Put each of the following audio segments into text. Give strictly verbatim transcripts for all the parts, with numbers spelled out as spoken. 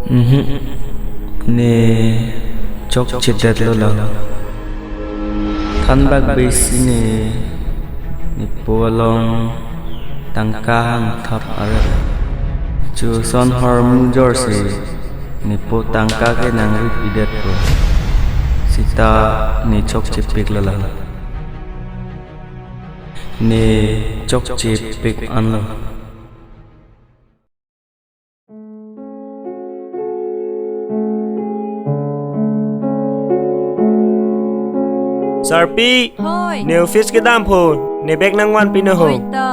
Mhm. Ne chokchedetlo lang. Thanbak besi ne, nepo along tangka hangthap arat. Chuson hormu jorsi nepo tangka ke nangri pidetpo. Seta ne chokchepiklo lang. Ne chokchepik anlo. Sarpi, hoi. Ne office kedam pho, ne bag nangvanpi non ho. Hoi to.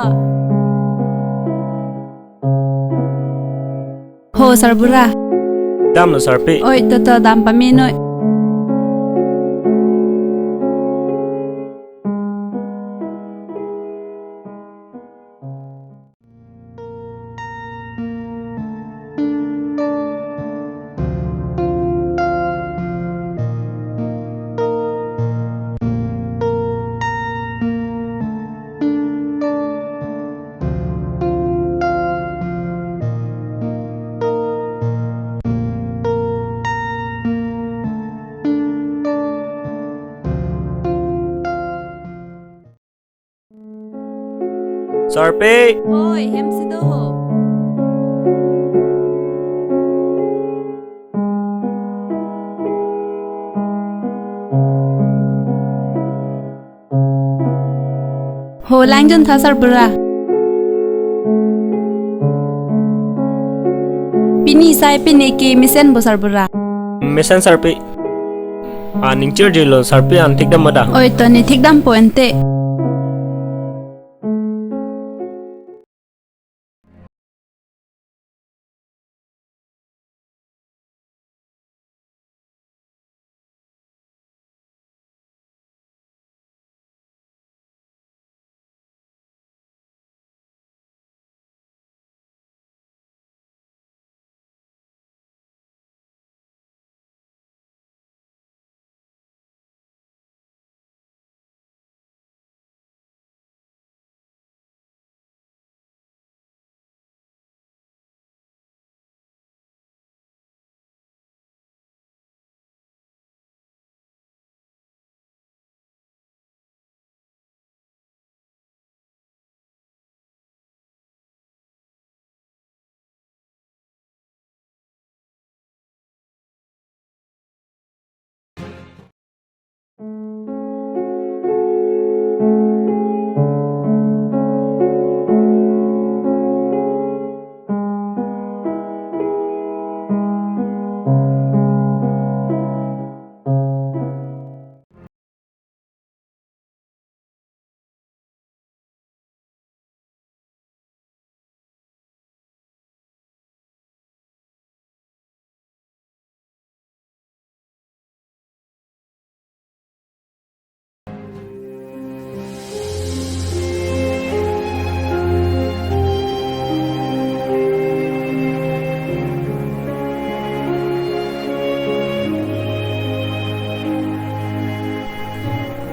Ho, sarbura. Damlo sarpi. Oi, to, to, dam pame noi. Sarpi. Hoi, hem si do ho. Ho, lang juntha sarbura. Pini sai pini ke mesenpo sarbura. Mesen sarpi. Aning chirjilo sarpi, an thik dampo da. Oi to, ne thik dampo ante.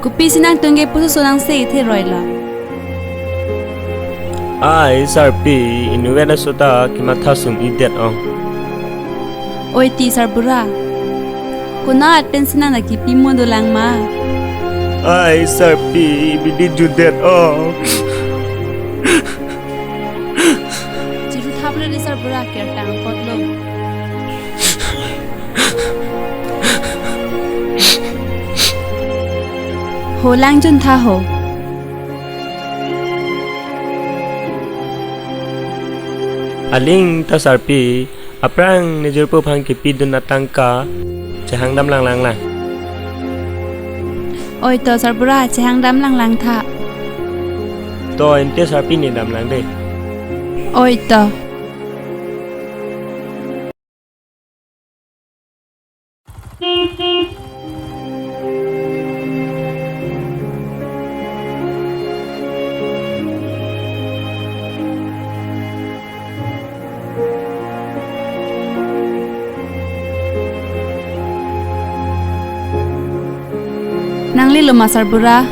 Kopisi nangtum ke pusu sonang se ithe roilo. Ai sarpi, inutvet aso ta kematha sung-idet ong. Oi ti sarbura. Konat pensi nang nangkipi mo dolang ma? Ai sarpi, bidi judet ong. Chiru thaplo di sarbura, kertang apotlo. Ho, lang juntha ho. Aling ta sarpi, aphrang ne jirpo aphan kipidun atangka chehang damlang lang lang. Oi to sarbura, chehang damlang lang tha. To ante sarpi ne damlang de. Oi to. Nanglelo ma sarbura?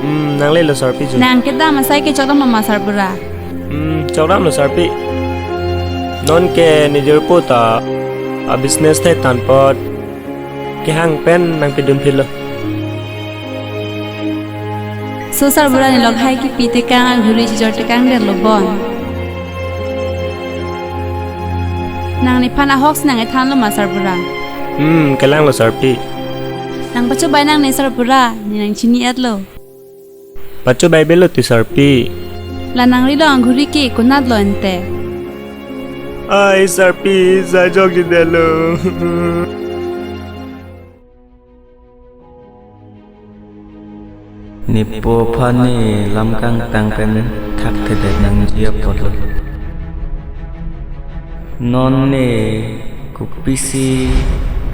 Hmm, nanglelo sarpi jo. Nang kedam asai ke chokdamlo ma sarbura? Hmm, chokdamlo sarpi. Non ke ne jirpo ta A-business thai tan apot kehang pen nangpidun philo. So sarbura, ne lok hai kipi tekang, aghuri chijor tekang detlo bon. Nang nephan ahok si nang-ethanlo ma sarbura? Hmm, kelanglo sarpi. Nang pachobai nangne sarbura, ne nangchini-etlo. Pachobai belo ti sarpi. La nang rilo aghuri ke konatlo ente? Ai sarpi, sa jokji detlo. Nepo aphan ne lam kangtang pen thakthedet nangji apotlo. Non ne kopisi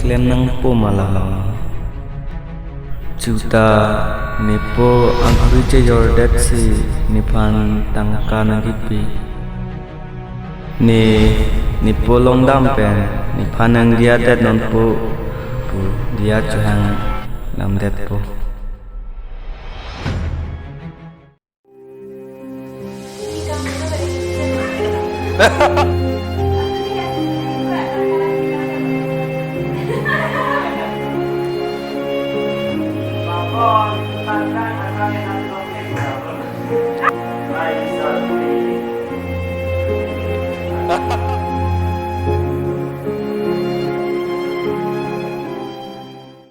klem nangpo ma la? Juta nepo aghuri chejordet si nephan tangka nangkipi. Ne nepo longdam pen nephan nangdiyadet nonpo pu diya chohang lamdetpo.